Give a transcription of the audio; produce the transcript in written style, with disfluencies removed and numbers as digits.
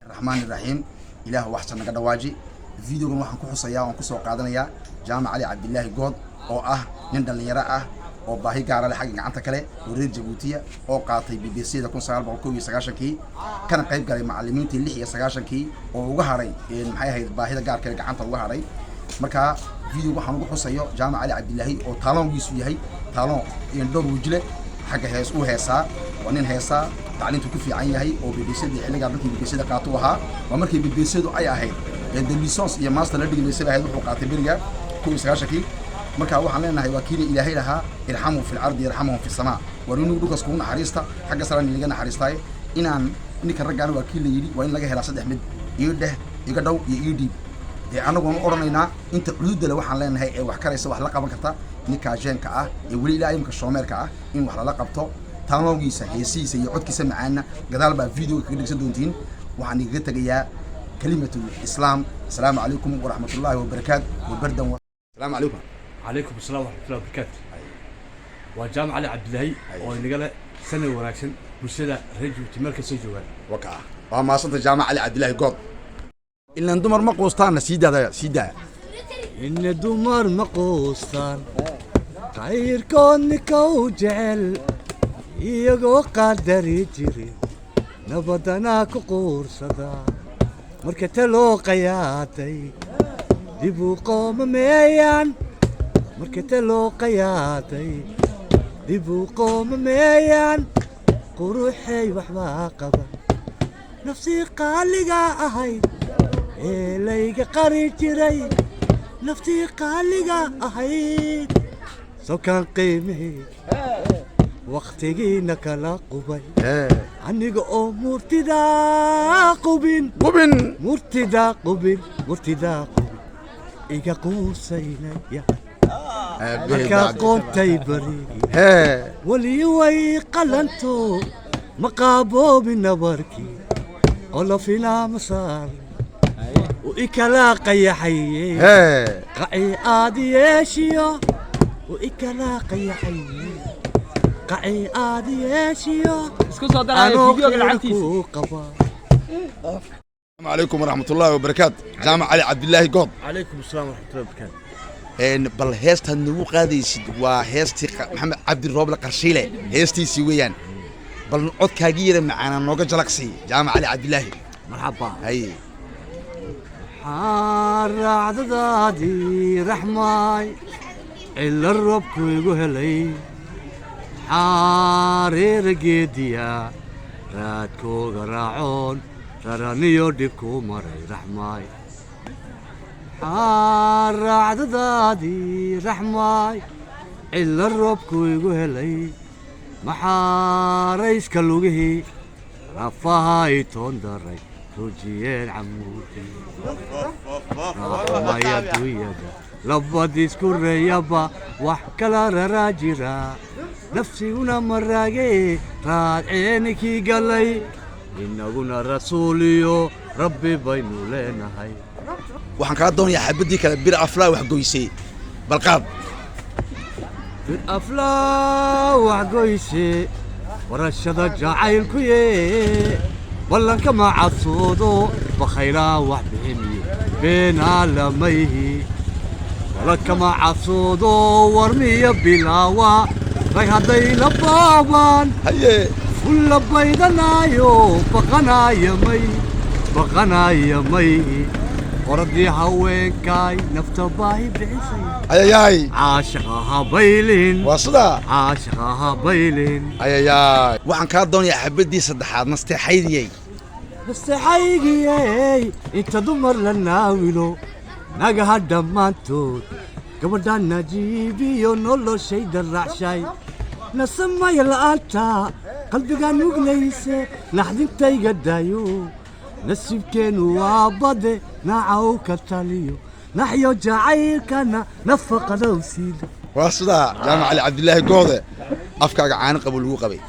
Raxmaan Raxiim. Ilaah waxsan naga dhawaaji. Videogan waxaan ku xusayaa oon kusoo qaadanayaa Jaamac Cali Cabdilaahi Good, oo ah nin dhallinyaro ah oo baahi gaara leh xagga gacanta kale, oo reer Jabuutiya, oo qaatay BPC da 1991-kii, kana qayb galay macallimiintii 96-kii, oo uga hadhay, maxay ahayd, baahida gaarka ee gacanta uga hadhay. Marka video waxaan ugu xusayo Jaamac Cali Cabdilaahi, oo talent-giisu yahay talent dhowr wejile xagga hees u heesaa. Waa nin heesaa, tacliintu ku fiican yahay, oo BPC da xilligaa markii BPC da qaato ahaa, waa markii BPC du ay ahayd de licence iyo master la dhigmaysa ahayd. Wuxuu qaatay beriga 91-kii. Marka waxaan leenahay, waa kiina Ilaahay lahaa: "ارحموا في الأرض يرحمكم في السماء". War inuu dhulkaas kugu naxariista, xagga saraan inaga naxariistaay. Inaan ninka raggaana, waa kii la yidhi, waa in laga helaa saddex mid: ii dheh, iga dhow iyo ii dhiib. Dee annagoona odhanaynaa inta cududale waxaan leenahay ee wax karaysa, wax la qaban karta ninkaa jeune-ka ah ee weli ilaa imika chômeur-ka ah, in wax lala qabto. Talent-giisa, heesihiisa iyo codkiisa macaana gadaal baa videoga kaga dhegsan doontiin. Waxaan igaga tegayaa kalimatul Islaam: asalaamu calaykum waraxmat ullaahi wabarakaat wabardan. Asalaamu calaykum. Calaykum asalaam waraxmatullahi wabarakaatu. Waa Jaamac Cali Cabdilaahi oo inaga leh sanad wanaagsan bulshada reer Jabuuti meel kastay joogaan. Waka waa maasanta Jaamac Cali Cabdilaahi Good. Ilan dumar ma quustaanna, sii daada, sii daa. Ina dumar ma quustaan, qayrkood ninkow jecel, iyagoo qadari jirin nabadanaa ku quursada. Marka taloo qayaaday dib u qoomameeyaan, marka taloo qayaaday dib u qoomameeyaan. Quruxay waxbaa qaba nafsii qaaliga ahayd ee layga qari jiray, naftii qaaliga ahayd sokaan qiimihii wakhtigiina kala qubay, aniga oo murtidaa qubin, qubin, murtidaa qubin, murtidaa qubin, iga quusaynaya markaa qoontay barigi. Weli way qalanto, ma qaaboobin nabarkii, qolofinaa ma saar u ikala qayaxaye, qaci aad yeeshiyo u ikala qayaxaye, qaci aad yeeshiyo. Isku soo daraya anoo videoga lacagtiisa. ku qaba. Asalaamu calaykum waraxmat ullaahi wabarakaat, Jaamac Cali Cabdilaahi Good. Calaykum asalaam waraxmatullahi wabarakaatu. Bal heestaad nagu qaadaysid waa heestii Maxamed Cabdi Rooble Qarshiile, heestiisii weeyaan. Bal codkaagii yara macaanaa nooga jalaqsi, Jaamac Cali Cabdilaahi. Marxaba. Haye. Waxaa raacdadaadii raxmaay cilo roobku igu helay, xaareera geediya raadkooga raacoon raraniyo dhibku maray raxmaay. Waxaa raacdadaadii raxmaay cilo roobku igu helay, maxaarayska lugihii rafaha i toon daray rujiyeen camuudii raxmay adduunyada labadiisku reeyaba wax kala raraa jira, nafsiguna maraage raadceenikii galay, inaguna rasuuliyo Rabbi baynu leenahay. Waxaan kaa doonayaa xabaddii kale, bir aflaa wax goysay, bal qaad. Bir aflaa wax goyse, barashada jacaylkuye, ballanka ma cabsoodo, bakhaylaa wax bixiniyo beenaa lamayhi, ballanka ma cabsoodo, warmiya bilaawa rag hadday la baabaan, haye, fulla baydanaayo, baqanaaya may, baqanaaya may. Qoradii haweenkaay nafta baahi bixisay, ayayaay, caashaqa habaylin. Waa sidaa. Caashaqa habaylin. Ayayaay, waxaan kaa doonayaa xabaddii saddexaad, nasteexaydiyey. Nasteexaygiyey, inta dumar la naawilo nagaha dhammaantood, gabadha najiibiyo noloshayda raacshay, nasamaya la'aanta qalbigaa nuglayse, naxdintayga daayo, nasiibkeennu waa bade, nacaw ka taliyo, naxyo jacaylkana nafaqadow siida. Waa sidaa, Jaamac Cali Cabdilaahi Goode. Afkaaga caano qabo lagu qabay.